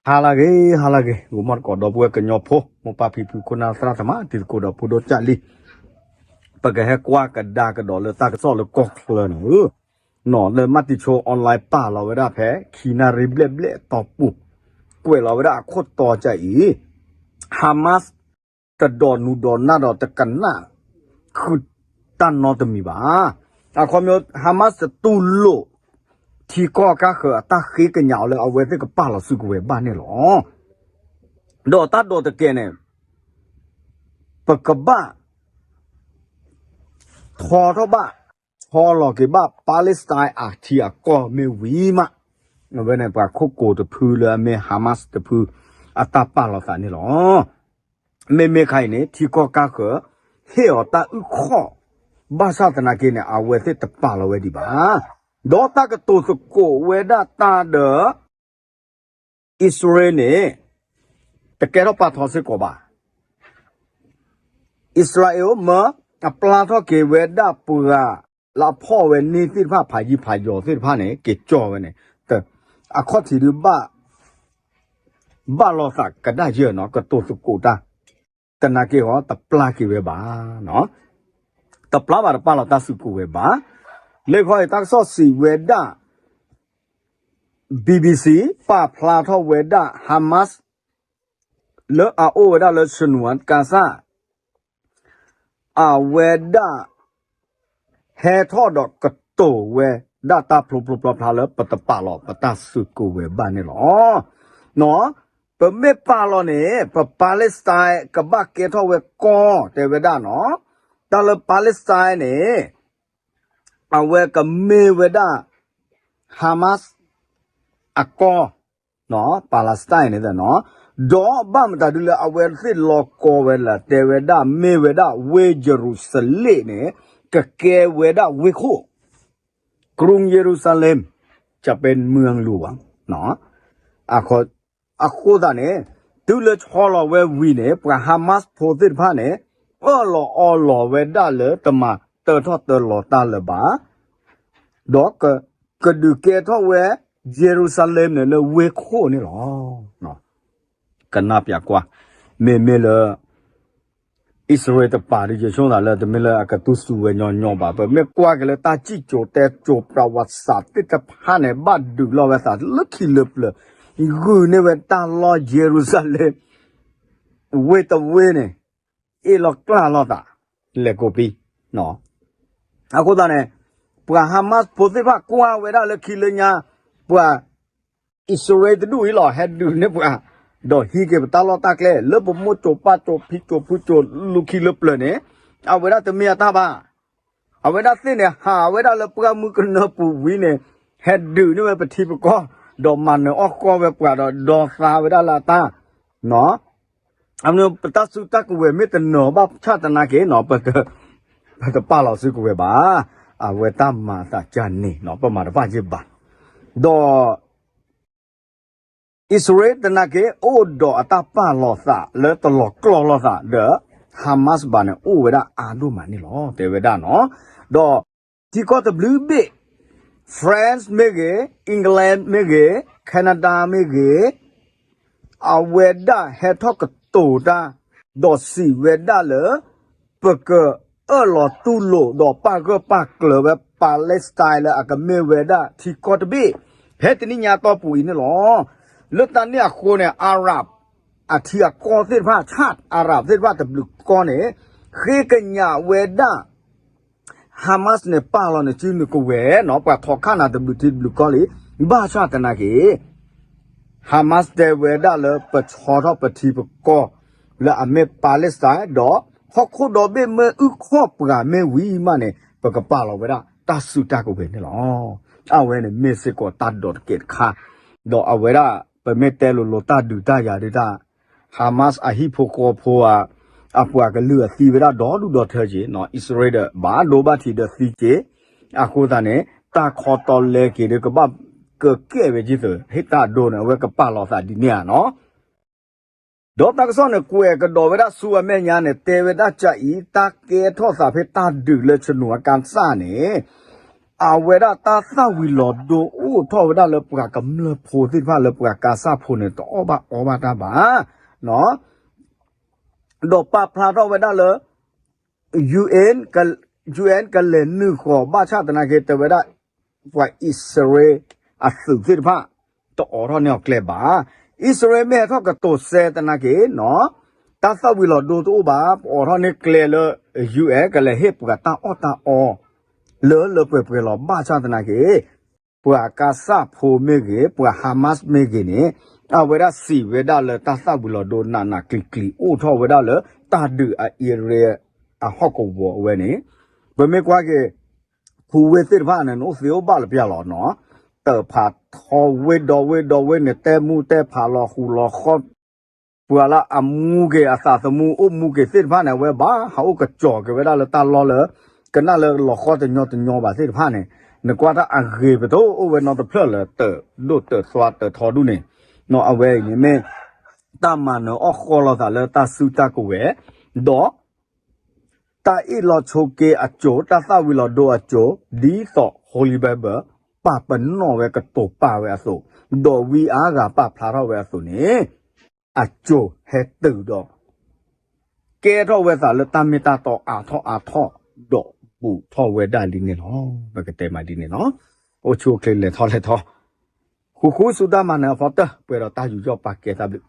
ဟါလၢအဂ့ၤ ဟါလၢအဂ့ၤ ဂီၤမီၢ်တကိးဒီပုၢ်ဝဲၢ်ကညီဖိ မိၢ်ပၢ်ဖံဖု ခိၣ်နၢ်သရၣ်သမါ တံၤသကိးဒီးဖိဒိၣ်ကၢ်လံ, ပကဟဲကွၢ်ကဒါကဒီးလၢတၢ်ကစီၣ်လၢကီၢ်ချၢန့ၣ်, နီၢ်လၢမၢ်တံဆိ online ပာ်လီၤဝဲဒၣ်ဖဲ ခံနၣ်ရံၣ်ဘျဲၣ်ဘျဲၣ်အတီၢ်ပူၤ, ကွဲးလီၤဝဲဒၣ်အခိၣ်တီကၢအံၤ, Hamas တဒိးနုာ်ဒိးနၢ်ဒီးတကနၣ်ဃုာ်တၢ်နီတမံၤဘၣ်. အခီပညီ Hamas တတူၢ်လိာ် ထံကီၢ်ကါဃၢၤအတၢ်ဃ့ကညးအီၤလၢအဝဲသ့ၣ်ကပာ်လီၤစုကဝဲၤဘၣ်န့ၣ်လီၤ. ဒီးတၢ်ဒိးတကဲန့ၣ် ပကဘၣ် ထီထီၣ်ဘၣ် ထီလီၤက့ၤဘၣ် Palestine အထံအကီၢ်မ့ၢ်ဝံၤမး, အဝဲန့ၣ်ပှၤခိၣ်ကိၤတဖုလၢအမ့ၢ် Hamas တဖု အတၢ်ပာ်လီၤသးန့ၣ်လီၤ. မ့မ့ၢ်ခါအံၤန့ၣ် ထံကီၢ်ကါဃၢၤ ဟ့ၣ်အီၤတၢ်အုၣ်ခီၣ်, ဘၣ်ဆၣ်သနာ်က့န့ၣ် အဝဲသ့ၣ်တပာ်လီၤဝဲဒံးဘၣ်. ဒီးတၢ်ကတိၤသကိးဝဲဒၣ်တၢ်ဒီး အံၣ်စရ့လးန့ၣ် တကဲထီၣ်ပာ်ထီၣ်စ့ၢ်ကီးဘၣ်. အံၣ်စရ့လးမၢ အပျၢ်ထီၣ်က့ၤဝဲဒၣ်ပှၤလၢအဖီၣ်ဝဲန့ၢ်သ့ၣ်တဖၣ် ဖးယံၤဖးယီၤသ့ၣ်တဖၣ်န့ၣ် က့ၤကၠီဝဲန့ၣ်, အခီၣ်ထံးဒုး ဘၣ်လီၤသးကဒါယဲၢ်နီၤ ကတိၤသကိးတၢ်, သနာ်က့ဟီ တပျၢ်က့ၤဝဲဘၣ်, တပျၢ်ဘၣ်တပာ်လီၤတၢ်စုကဝဲၤဘၣ်. လၢခီအံၤတၢ်ကစီၣ်စံးဝဲဒၣ် BBC ပာ်ဖျါထီၣ်ဝဲဒၣ် Hamas လၢအအိၣ်ဝဲဒၣ်လၢ ဆနူၤ ကါစၢ် အဝဲဒၣ် ဟဲထီၣ်ဒီးကတိၤဝဲဒၣ်တၢ်ဖျိဖျိဖျါဖျါလၢပတပာ်လီၤပတၢ်စုကဝဲၤဘၣ်န့ၣ်လီၤ. ပမ့ၢ်ပာ်လီၤန့ၣ် ပ Palestine ကဘၣ်ကဲထီၣ်ဝဲကီၢ်တဲဝဲဒၣ်နီၤ, တၢ်လၢ Palestine န့ၣ် အဝဲကမ့ၢ်ဝဲဒၣ် Hamas အကီၢ် Palestine န့ၣ်နီၤ, ဒီးဘၣ်မတၤဒုလၢအဝဲသ့ၣ်လီၤကီဝဲလၢ တဲဝဲဒၣ်မ့ၢ်ဝဲဒၣ်ဝ့ၢ်ယရူၤၡလ့ၣ်န့ၣ် ကကဲဝဲဒၣ်ဝ့ၢ်ခိၣ် กรุงเยรูซาเล็ม จะเป็นเมืองหลวง အဃိသတးန့ၣ် တုၤလၢဆီလီၤဝဲဝံၤန့ၣ် ပှၤ Hamas ဖိသ့ၣ်တဖၣ်န့ၣ် အၢၣ်လီၤအီလီၤဝဲဒၣ်လၢတမၤတၢထီၣ်တၢလီၤတၢ်လၢၤဘၣ် ဒီးကဒုးကဲထီၣ်ဝဲ ယရူၤၡလ့ၣ်န့ၣ်လၢဝ့ၢ်ခိၣ်န့ၣ်လီၤ. ကနၣ်ပၠးကွၢ်, မ့မ့ၢ်လၢ အံၣ်စရ့လးတပာ်ဒ်ယဆိကမိၣ်သးလၢ တမ့ၢ်လၢအကတူၢ်စူၤဝဲညီညီဘၣ်. ပမ့ၢ်ကွၢ်က့ၤလၢတၢ်စံၣ်စိၤတဲစိၤ ပြဝတ်စၢသ့ၣ်တဖၣ်န့ၣ် ဘၣ်ဒုးလီၤဝဲသးလၢခံလၢပျၢၤ, ဂုာ်န့ၢ်ဝဲတၢ်လီၢ်ယရူၤၡလ့ၣ် ဝ့ၢ်တဝ့ၢ်န့ၣ် အ့ၣ်လိာ်ကျၢ်လိာ်သး လဲၤကိးပံ, အဃိသတးန့ၣ် ပှၤ Hamas ဖိသ့ၣ်တဖၣ်ကွၢ်ဝဲဒၣ်လၢခံလၢညါ, ပှၤ အံၣ်စရ့လးတဒူၣ်အံၤလီၤ ဟဲဒုးန့ၢ်ပှၤ, ဒီးဟံးက့ၤပတၢ်လီၢ်တၢ်ကျဲ လၢပမိၢ်စိၤပၢ်စိၤဖံစိၤဖုစိၤလၢခံလၢပျၢၤန့ၣ်, အဝဲဒၣ်တမ့ၢ်အတၢ်ဘၣ်. အဝဲဒၣ်သ့ၣ်န့ၣ် ဟးဝဲဒၣ်လၢပှၢ်မုၢ်ကနၢပူၤဝံၤန့ၣ် ဟဲဒုးန့ၢ်ဝဲပထံပကီၢ်, ဒီးမၤနၢၤအီၣ်ဃီဝဲပှၤဒီး ဒီသါဝဲဒၣ်လၢအတၢ် အမ့ၢ်ပတၢ်စုတၢ်ကဝဲၤမ့ၢ်တနၢၤဘၣ်ဆၣ်သနာ်က့နီၤ ပတပာ်လီၤစုကဝဲၤဘၣ်. အဝဲတၢ်မၤအသးကန့ၣ်နီၤ ပမၤတဘၣ်ယ့ၢ်ဘၣ်. ဒီး အံၣ်စရ့လးသနာ်က့ အိၣ်ဒီးအတၢ်ပာ်လီၤသးလၢတလီၤကျီလိာ်သးဒီး Hamas ဘၣ်န့ၣ် အိၣ်ဝဲဒၣ်အါဒိၣ်မးန့ၣ်လီၤ တဲဝဲဒၣ်နီၤ. ဒီးထံကီၢ်တဘျုးဘ့ၣ် France မ့ၢ်ဂ့ၤ, England မ့ၢ်ဂ့ၤ, Canada မ့ၢ်ဂ့ၤ အဝဲဒၣ်ဟဲထီၣ်ကတိၤတၢ် ဒီးစံးဝဲဒၣ်လၢ ပကအၢၣ်လီၤတူၢ်လိာ်ဒီးပာ်ဂၢၢ်ပာ်ကျၢၤဝဲ Palestine လၢအကမ့ၢ်ဝဲဒၣ်ထံကီၢ်တဘ့ၣ် ဖဲတနံၣ်ညါအတီၢ်ပူၤအံၤန့ၣ်လီၤ. လၢတၢ်န့ၣ်အဃိန့ၣ် Arab အထံအကီၢ်သ့ၣ်တဖၣ် ဆၣ် Arab သ့ၣ်တဖၣ်တဘျုးကီၢ်န့ၣ် ဃ့ကညးဝဲဒၣ် Hamas န့ၣ် ပာ်လီၤန့ၣ်စုနုာ်ကဝဲၤနီၤ ပှၤထီခါနၤတဘျုးထံတဘျုးကီၢ်လံ ဘၣ်ဆၣ်သနာ်က့ Hamas တဲဝဲဒၣ်လၢပဆီထီၣ်ပထံပကီၢ် လၢအမ့ၢ် Palestine ဒီး ဟီၣ်ခိၣ်ဒီဘ့ၣ်မ့ၢ်အုၣ်ခီၣ်ပှၤမ့ၢ်ဝံၤမးန့ၣ် ပကပာ်လီၤဝဲဒၣ်တၢ်စုတၢ်ကဝဲၤန့ၣ်လီၤ. အဝဲန့ၣ်မ့ၢ်စ့ၢ်ကီးတၢ်ဒိးတကဲတခါ ဒီးအဝဲဒၣ် ပမ့ၢ်တဲလိၤလိၤတၢ်ဒုးတၢ်ယၤဒုးတၢ် Hamas အဟံၣ်ဖိဃီဖိဧါ အပှၤကလုာ်အသံဝဲဒၣ်ဒီဒူၣ်ဒီထၢက့ၤနီၤ အံၣ်စရ့လးဒီး ဘၣ်ဒိဘၣ်ထံးဒီးသံက့ၤ အဃိသတးန့ၣ် တၢ်ခီတီလဲက့ၤဒီးကဘၣ်ကကဲဝဲက့ၤသုး ဟ့ၣ်တၢ်ဒိန့ၣ် အဝဲကပာ်လီၤသးဒ်န့ၣ်ဧါနီၤ ဒီးတၢ်ကစီၣ်န့ၣ် ကွဲးကဒီးဝဲဒၣ်ဆူအမဲာ်ညါန့ၣ် တဲဝဲဒၣ်ကအံၤ တၢ်ကဲထီၣ်သးဖဲတၢ်ဒုးလၢဆနူၤအကါစၢ်န့ၣ် အဝဲဒၣ်တၢ်သၣ်ဝံၤလီၤဒိအိၣ်ထီၣ်ဝဲဒၣ်လၢပှၤကမျၢၢ်ဖိသ့ၣ်တဖၣ်လၢပှၤကါစၢ်ဖိန့ၣ် တအီၣ်ဘၣ်အီဘၣ်တၢ်ဘၣ် ဒီးပာ်ဖျါထီၣ်ဝဲဒၣ်လၢ UN UN ကလဲၤနုာ်ဃီၤဘၣ်ဆၣ်သနာ်က့ တဲဝဲဒၣ် ပှၤအံၣ်စရ့လးအသုးသ့ၣ်တဖၣ် တအိးထီၣ်န့ၢ်အီၤကျဲဘၣ်. အံၣ်စရ့လးမ့ၢ်ဟဲထီၣ်ကတိၤစဲသနာ်က့ တၢ်သၣ်ဝံၤလီၤဒိတအိၣ်ဘၣ်, ပအိးထီၣ်န့ၢ်ကျဲလၢ UN ကလဲၤဟ့ၣ်ပှၤတၢ်အီၣ်တၢ်အီ လၢလၢပှဲၤပှဲၤလီၤဘၣ်ဆၣ်သနာ်က့ ပှၤကါစၢ်ဖိမ့ၢ်ဂ့ၤ ပှၤ Hamas မ့ၢ်ဂ့ၤန့ၣ် အဝဲဒၣ်စံးဝဲဒၣ်လၢတၢ်သၣ်ဝံၤလီၤဒိနးနးကျံၤကျံၤအိၣ်ထီၣ်ဝဲဒၣ်လၢ တၢ်ဒုးအ area အဟီၣ်ကဝီၤအဝဲန့ၣ် ပမ့ၢ်ကွၢ်က့ၤ ခူဝ့ၢ်သ့ၣ်တဖၣ်န့ၣ် နအိၣ်သ့အိၣ်ဘၣ်လၢပျၢ်လီၤနီၤ, တၢ်ဖးထီဝ့ၢ်ဒီဝ့ၢ်ဒီဝ့ၢ်န့ၣ် တဲမူတဲဖးလီၤဃူလီၤဃီ ပှၤလၢအမူက့ၤအသးသမူအိၣ်မူက့ၤသ့ၣ်တဖၣ်န့ၣ် အဝဲဘၣ်ဟးအိၣ်ကစီၤက့ၤဝဲဒၣ်လၢတၢ်လီၢ်လၢ ကနၣ်လၢလီၤဃီတညီတညီဘၣ်သ့ၣ်တဖၣ်န့ၣ် နကွၢ်တၢ်အဂ့ၤပတအိၣ်ဝဲနီတဖျၢၣ်လၢတၢးဒိၣ်တၢးသွါတၢးထီဒူၣ်န့ၣ် အဝဲအံၤန့ၣ်မ့ၢ် တၢ်မၤနၢၤအီၣ်ဃီလိာ်သးလၢတၢ်စုတၢ်ကဝဲၤ ဒီး တၢ်အ့ၣ်လိာ်ဆိးက့အစိၤ တၢ်သၣ်ဝံၤလီၤဒိအစိၤ ဒ်သိး Holy Bible ပာ်ပနီၣ်ဝဲကတိၤပာ်ဝဲအသိး, ဒီးဝံအါဂၤပာ်ဖျါထီၣ်ဝဲအသိးန့ၣ် အစိၤဟဲတုၤဒီး ကဲထီၣ်ဝဲသးလၢတၢ်မ့ၢ်တၢ်တီအါထီၣ်အါထီၣ် ဒီးဘူးထီၣ်ဝဲဒၣ်လံန့ၣ်လီၤ. ပကတဲမးဒ်န့ၣ်လီၤ. အိၣ်ဆူၣ်အိၣ်ချ့လဲၤထီၣ်လဲၤထီၣ် ဃူဃူဆူတၢ်မၤနၢၤအဖီတၢၢ် ပှဲၤဒီးတၢ်ယူးယီၣ်ပာ်ကဲတၢ်ဘျုး